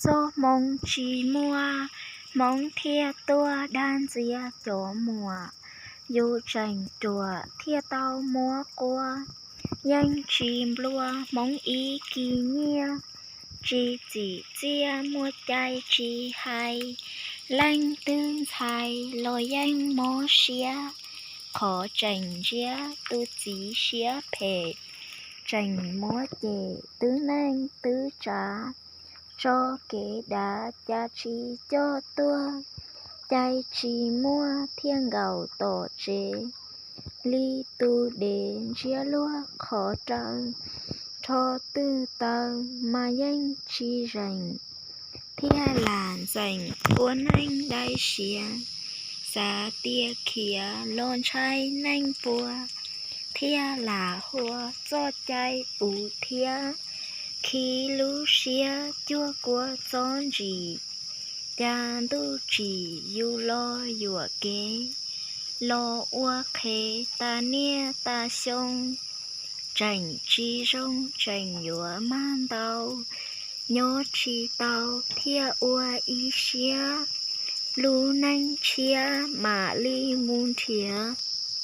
Txoj hmoov tsis muaj, hmoov thiaj tuaj dag ntxias cov muam. Yus tseem ruam thiaj tau muab quaj, yeej tsis nplua hmoov ib kis nyiaj. Tsis txim txiaj muaj cai tsis hais, leej twg ntxhais los yeej mob siab. Qhov tseem ntsia tus txiv siab phem, tseem muab cem twb neej twb tsav. Tso kev dav cas tsis coj tuaj, cai tsis muaj thiaj nkaum tom tsev. Li tus dev ntsiab luag qhov raws, rho twg taw mas yeej tsis zeem. Thiaj lam ntxeem ua neej dai siav, xav tias khiav los ntshai neej puas. Thiaj lam hua txoj cai puv thiab, khi lub siab cuag kua txob ntsim. Cas ntuj tsim yus los yuam kev, los ua qhev tas niaj tas xyoo. Tseem tsis zoo tseem yuav mag ntau, nyob tsis tau thiaj ua ib siab. Lub neej tshiab mam li mus nrhiav,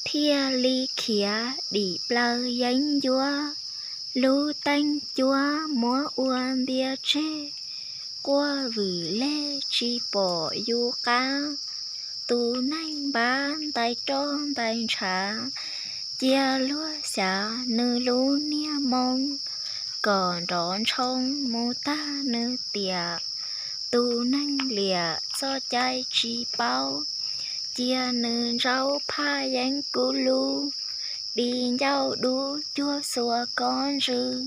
thiaj li khiav dim plaws yeeb ncuab. Lub teej cuab muab ua ntiag tseg, quaj vwm leg tsis pom yus qab. Tus neeg npab ntais roj ntais ntshav, cia luag xyav nws lub niag moo, kom nrov ntshoo mus tag nws tiam. Tus neeg liam txoj cai tsis paub, cia nws ntsaub phaj yeeb kub lub, di ncauj dub cuag xuas kob ntsws.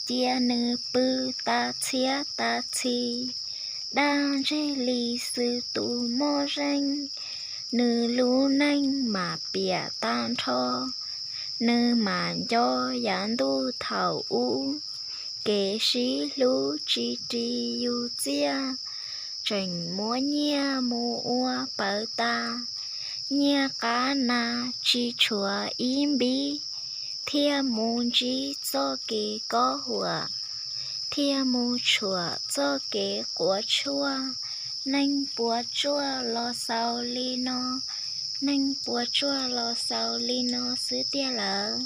Cia nws pw tas txhiab tas txhis, daj ntseg li xwb tus moj zeej. Nws lub neej mam piam tag nrho, nws mam nco yav ntuj thaum ub. Kev sib hlub tsis ris yus txiaj, tseem muab nyiaj mus ua pawv tas. Nyiaj qab nas tsis tshuav ib npib, thiaj mus ntsib txoj kev kob huam, thiaj mus tshuam txoj kev quav tshuaj. Neeg puas tsuaj los xaus li no, neeg puas tsuaj los xaus li no xwb tiag lawm.